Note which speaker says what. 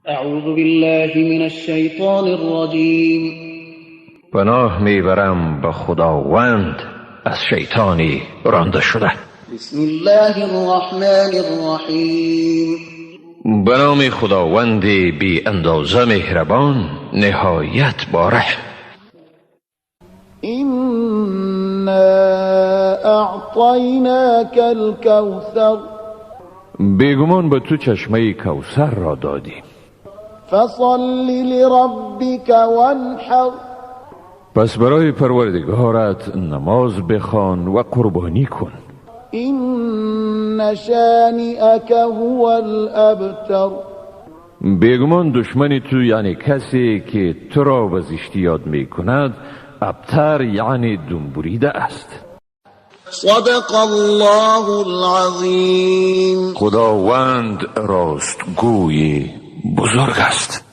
Speaker 1: أعوذ بالله من الشیطان الرجیم.
Speaker 2: پناه میبرم به خداوند از شیطانی رانده شده.
Speaker 1: بسم الله الرحمن الرحیم.
Speaker 2: به نام خداوند بی اندازه مهربان، نهایت با رحم.
Speaker 3: إنا أعطيناك الكوثر.
Speaker 2: بیگمان به تو چشمه کوثر را دادیم.
Speaker 3: فصل لربك وانحر.
Speaker 2: پس برای پروردگارت نماز بخوان و قربانی کن.
Speaker 3: إن شانئك هو الأبتر.
Speaker 2: بیگمان دشمن تو، یعنی کسی که تو را به زشتی یاد می کند، ابتر، یعنی دم بریده است.
Speaker 3: صدق الله العظیم.
Speaker 2: خداوند راستگوی بزرگ است.